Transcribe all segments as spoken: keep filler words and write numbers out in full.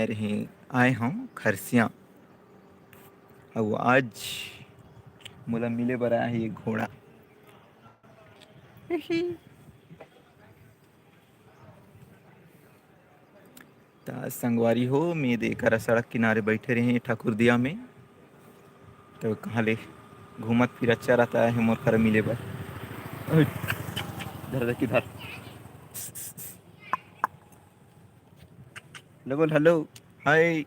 रहे, आए हंव खरसिया, अउ आज मोला मिले बर आए हे ये घोड़ा। त संगवारी हो, मैं दे करा सड़क किनारे बैठे रहे ठाकुरदिया में, तो कहाँ ले घूमत फिरत चरत आए हे मोर करा मिले बर। ओए, धर दे किधर। हेलो बोल, हेलो, हाय।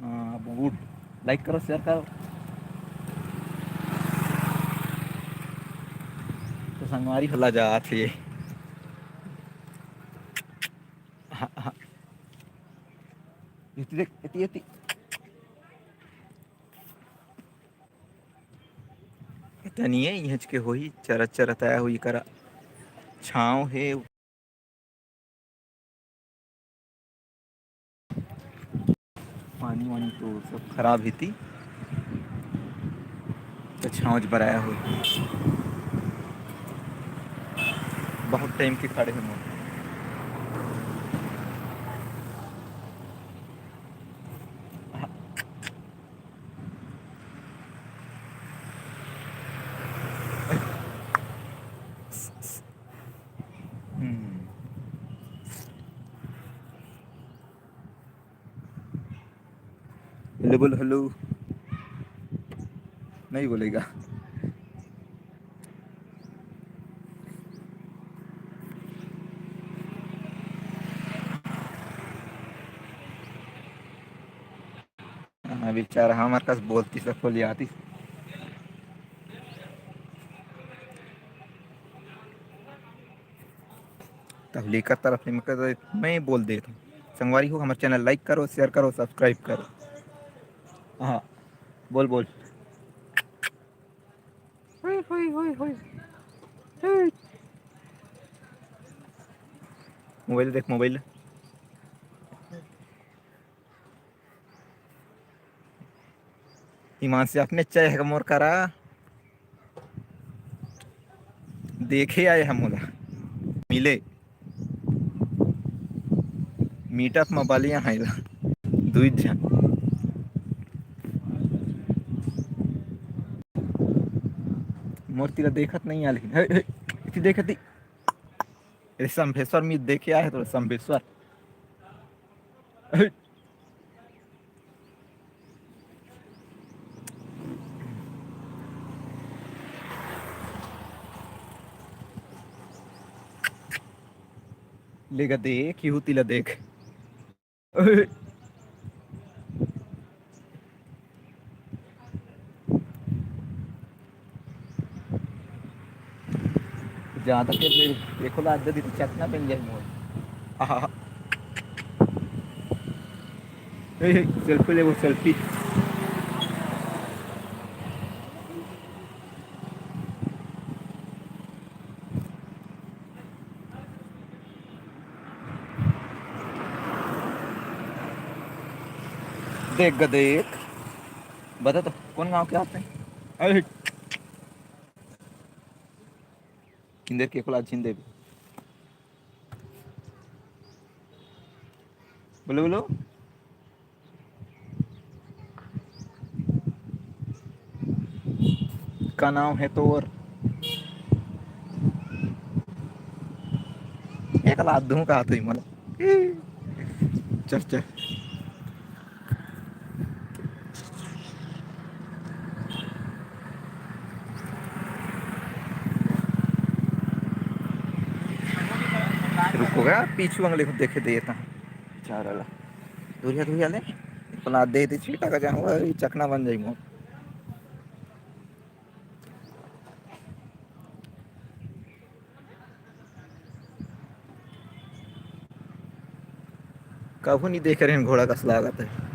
हाँ, बहुत। Like करो, share करो। तो संगवारी हला जात हे। हाँ, हाँ। एती देख, एती, एती। पता नहीं है, इहंच के होही, चरत चरत आया होही, करा छाँव हे। पानी वानी तो सब खराब हे ती, तो छाँव बर आया होही। बहुत time के खड़े हे मोर। हम्म। हेलो बोल, हेलो। नहीं बोलेगा। हाँ, बेचारा हमर कस बोलतिस त खोलियातिस। तब लेकर तरफ ले मैं कर, मैं बोल देत हूँ। संगवारी हो, हमर channel like करो, share करो, subscribe करो। हाँ, बोल, बोल। होय, होय, होय, होय। होय। Mobile देख, mobile। हिमांशु अपने चेहरा मोर करा देखे आए हे मोला मिले। Meetup म बलिया हे ला, दुई झन। मोर तीरा देखत नहीं आली। हे, हे, इति देखत ही। ए, संभेश्वर में देखे आए हे तो संभेश्वर। हे। लेगा देख, इहू तीला देख। ज्यादा के फिर देखो ला, आधा दिन चकना बन जाए मोर। आहा। ए, selfie लेबो, selfie। देख ग देख, बता तो कौन गांव के आते हैं? अरे, किंदर के कोला झिन देबे। बोलो, बोलो। का नाम है तोर? एक लात दूं का तो ही मन। चल, चल। रुको गा, पीछू अंगले को देखे दे था। चारा ला। दूरिया, दूरिया ले। अपना दे दे छीटा का जाऊंगा, ये चकना बन जाई मोर। कभू नहीं देखे रहेन घोड़ा कस लागत हे।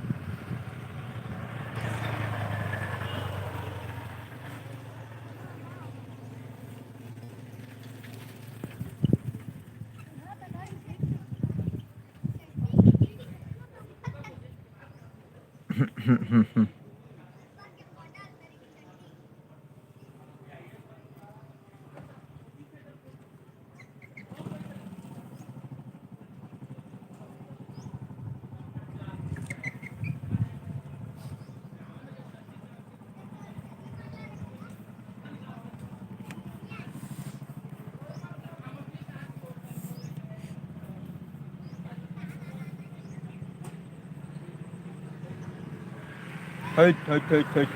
हट, हट, हट, हट।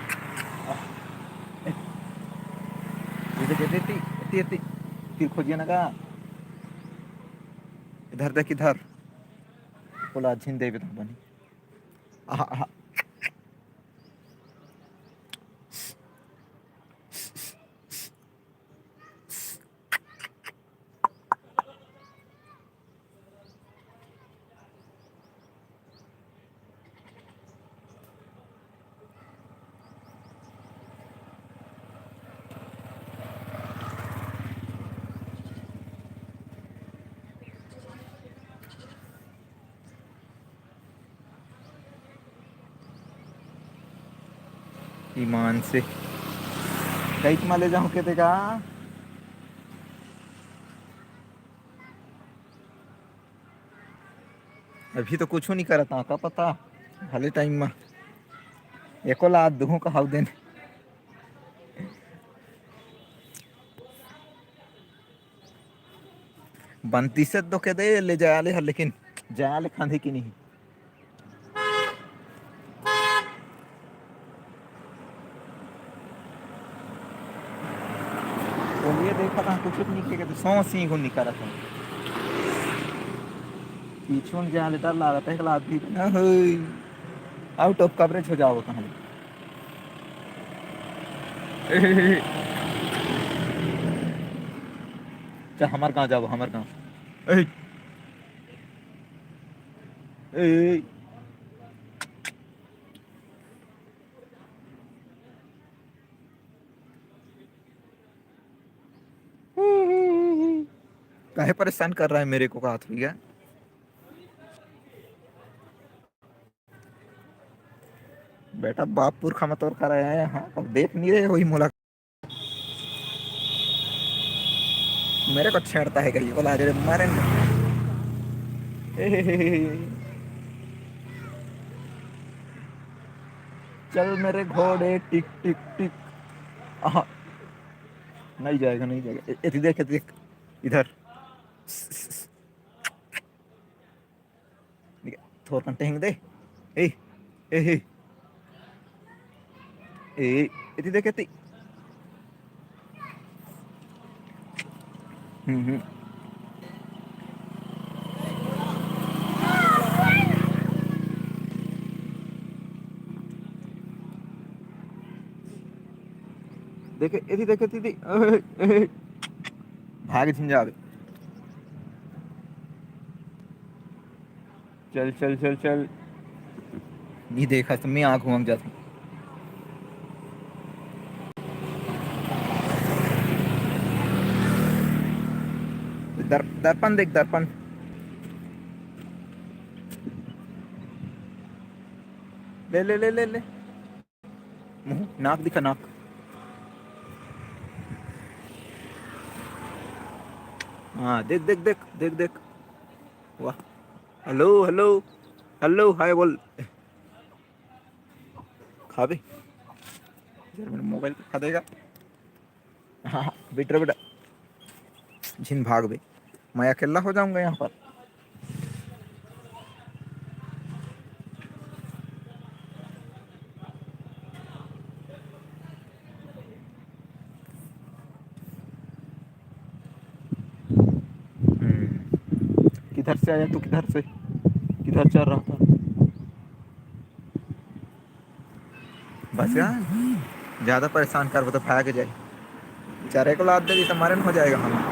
ये देख, ये, ये, ये, ये, तीर खोजिया ना का? इधर देख, इधर। बोला, झिन देबे तो बनी। आहा, आहा। ईमान से। कई मा ले जाऊं के तेका? अभी तो कुछो नहीं करत हंव, का पता भले टाइम मा एको लात दुहूं कहाव देन। बनतीस तो के दे ले जाय ले हर, लेकिन जाय ले खांधी कि नहीं। तो ये देखा था, कुछ नहीं किया, तो सौ सी को निकाला था। पीछू में जाय ले डर लागत हे, एक लात भी ना होई। Out of coverage हो जाओ कहां ले। चल, हमर गांव जाओ, हमर गांव। ए, ए, काहे परेशान कर रहा है मेरे को, कहा था भैया? बेटा, बाप पुरखा में तोर करा आया, हाँ, अब देख नहीं रहे वही मुलाकात। मेरे को छेड़ता है कहीं, बोला, "अरे, मारे न।" चल मेरे घोड़े, टिक, टिक, टिक। आहा। नहीं जाएगा, नहीं जाएगा। ए, ए, देख, ए, देख, इधर। थोर कन टेंग दे। ए, ए, ए। ए, एती देख, एती। हम्म, हम्म। देखे, एती देखे, एती, एती। भाग झिन जावे। चल, चल, चल, चल। नहीं देखा तो मैं आँख घूम जाता। दर-, दर्पण देख, दर्पण। ले, ले, ले, ले, ले। मुंह, नाक दिखा, नाक। हाँ, देख, देख, देख, देख, देख। वाह। हेलो, हेलो, हेलो, हाय बोल। खा बे। यार, मेरा मोबाइल खा देगा। हाँ, हाँ, बेटा, बेटा। झिन भाग बे। मैं अकेला हो जाऊंगा यहाँ पर। हम्म। किधर से आया तू, किधर से, किधर चल रहा था? बस यार, ज्यादा परेशान करबो तो भाग जाए। बेचारे को लात दे दी तो मरन हो जाएगा हम।